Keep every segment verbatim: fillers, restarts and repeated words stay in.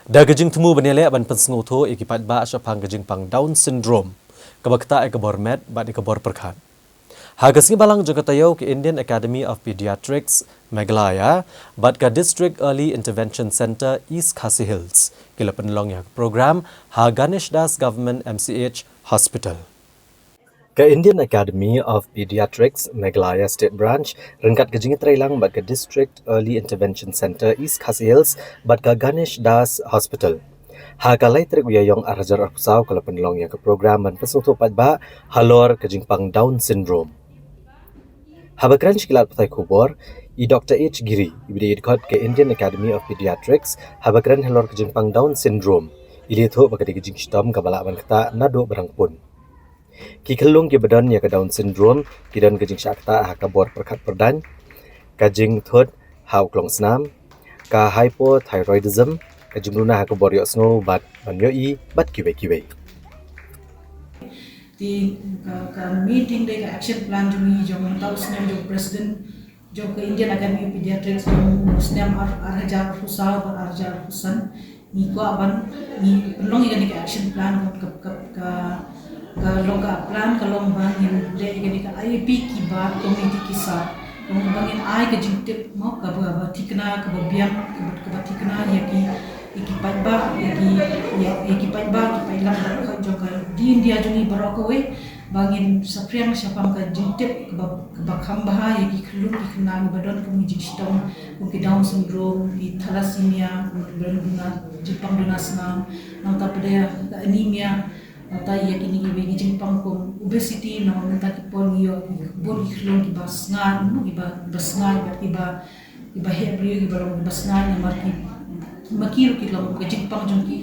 Da ka jingthmu ban ïaleh ban pynsngewthuh ïa ki paidbah shaphang ka jingpang Down syndrome, kaba ktah ïa ka bor met bad ïa ka bor pyrkhat. Ha ka sngi Balang jong ka taïew, ka Indian Academy of Pediatrics Meghalaya bad ka District Early Intervention Centre East Khasi Hills ki la pynlong ïa ka program ha Ganesh Das Government M C H Hospital. Ka Indian Academy of Pediatrics Meghalaya State Branch ryngkat ka jingïatreilang bad ka District Early Intervention Centre East Khasi Hills bad ka Ganesh Das Hospital, ha ka lai tarik u Ïaïong ar hajar arphew saw, ka la pynlong ïa ka program ban pynsngewthuh paidbah halor ka jingpang Down syndrome. Haba kren sha ki lad pathai khubor, i Doctor H Giri, iba dei i dkhot ka Indian Academy of Pediatrics, haba kren halor ka jingpang Down syndrome, i la ïathuh ba ka dei ka jingshitom kaba lah ban ktah naduh ba dang pun. Ki khyllung kiba don ïa ka Down syndrome ki don ka jingshah ktah ha ka bor pyrkhat pyrdaiñ, ka jingthut ha u klongsnam, ka hypothyroidism, ka jingduna ha ka bor ïohsngew bad ban ïohi bad kiwei kiwei. Te ka, ka main thing dei ka action plan jong ngi, jong mynta u snem jong president jong ka Indian Academy of Pediatrics jong u snem ar, ar hajar arphew saw bad ar hajar arphew san. Ngi kwah ban, ngi pynlong ïa kane ka action plan ka, ka, ka, ka long ka plan ka long ba ngin leh ïa kane ka I A P kiba community ki sah. Long ba ngin ai ka jingtip mo kaba, ba thikna, kaba biang, kaba, kaba thikna ïa ki, ïa ki paidbah, ïa ki, ïa, ïa ki paidbah, ki paidlang baroh jong ka ri India jong ngi baroh kawei. Ba ngin saphriang shaphang ka jingtip kaba, kaba kham bha ïa ki khyllung ki khynnah kiba don kum ki jingshitom, kum ki Down syndrome, ki thalassemia, kum kiba don duna, jingpang duna snam, nangta pat ka anemia, nangta ïa kine kiwei ki jingpang kum obesity, namar mynta ki por ngi ïoh bun ki khyllung kiba sngaid, kiba, kiba sngaid bad kiba kiba heh briew, kiba long kiba sngaid, namar ki, ki ma ki ruh ki long ka jingpang jong ki.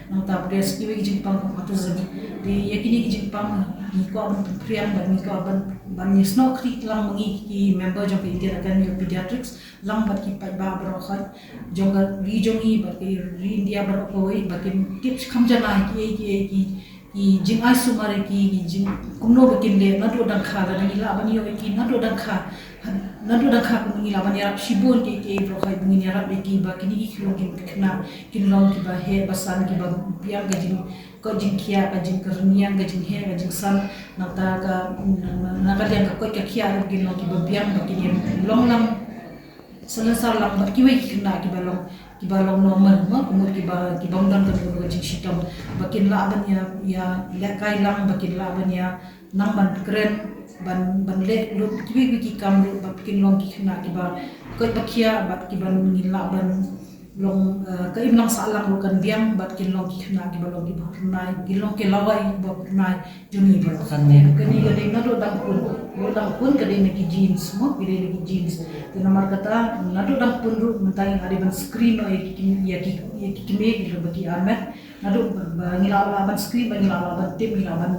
Nangta pat kiwei ki jingpang kum autism. Te ïa kine ki jingpang ngi kwah ban pynphriang bad ngi kwah ban, ban ïasnoh kti lang ma ngi ki member jong ka Indian Academy of Pediatrics lang bad ki paidbah baroh jong ka ri jong ngi bad ka ri India baroh kawei ba kin tip kham janai kiei kiei ki ki jingai sumar ïa ki, ki jing kumno ba kin leh naduh dang kha, lada ngi lah ban ïoh ïa ki naduh dang kha, naduh dang kha kumno ngi lah ban ïarap shibun kiei kiei baroh ba ngin ïarap ïa ki ba kine ki khyllung ki khynnah kin long kiba heh ba san, kiba biang ka jing, ka jingkhiah, ka jingkyrniang, ka jingheh, ka jingsan, nangta ka, na, na, na ka liang ka koit ka khiah ruh kin long kiba biang ba kin ïa long lang salonsar lang bad kiwei ki khynnah kiba long, kiba long normal mo, ka mut kiba, kiba ym don ka mut ka jingshitom. Ba kin lah ban ïa, ïa lehkai lang, ba kin lah ban ïa nang ban kren, ban, ban leh lut kiwei kiwei ki kam ruh, ba kin long ki khynnah kiba koit ba khiah, bad kiba ngin lah ban long, eh, ka imlang sahlang ruh kan biang, bad kin long ki khynnah kiba long kiba phyrnai, kin long ki lawei kiba phyrnai jong ngi baroh. Kane ka dei naduh dang pun, naduh dang pun ka dei na ki genes mo, ka dei na ki genes. Te namar kata naduh dang pun ruh mynta ngi la dei ban screen noh ïa ki, ïa ki, ïa ki kmie kiba ki armet. Naduh ba ngi la lah ban screen, ba ngi la lah ban tip, ngi la ban,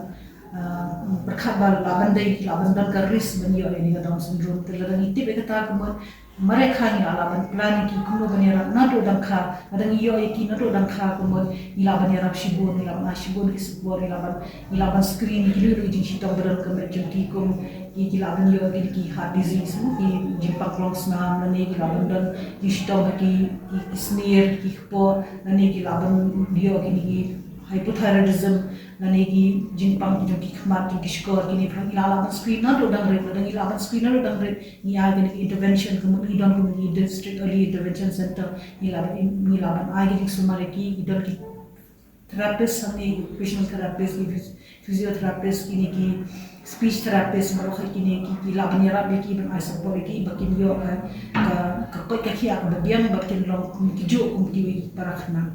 ah, pyrkhat ba lah ban dei, lah ban don ka risk ban ïoh ïa kane ka Down syndrome. Te lada ngi tip ïa kata ka mut, mareh kha ngi la lah ban plan ïa ki kumno ban ïarap naduh dang kha, lada ngi ïoh ïa ki naduh dang kha kumno ngi lah ban ïarap shibun, ngi lah ban ai shibun ki support, ngi lah ban, ngi lah ban screen ïa ki lei lei jingshitom ba don ka met jong ki kum ki, ki lah ban ïoh ïa ki heart disease mo, ki jingpang klongsnam, lane ki lah ban don jingshitom ha ki, ki, ki snier, ki kpoh, lane ki lah ban ïoh ïa ki hypothyroidism, lane ki jingpang jong ki khmat, jong ki shkor, kine pyrshah ngi la lah ban screen naduh dang rit, lada ngi lah ban screen naduh dang rit, ngi ai kine ki intervention, ka mut ngi don kine ki District Early Intervention Center, ngi lah ban, ngi lah ban ai ki jingsumar ïa ki, ngi don ki therapist, hangne occupational therapist, ki phys-, physiotherapist, kine ki speech therapist, baroh kine ki, ki lah ban ïarap ïa ki, ban ai support ïa ki, ba kin ïoh ka, ka, ka koit ka khiah kaba biang, ba kin long kum kijuh kum kiwei para khynnah.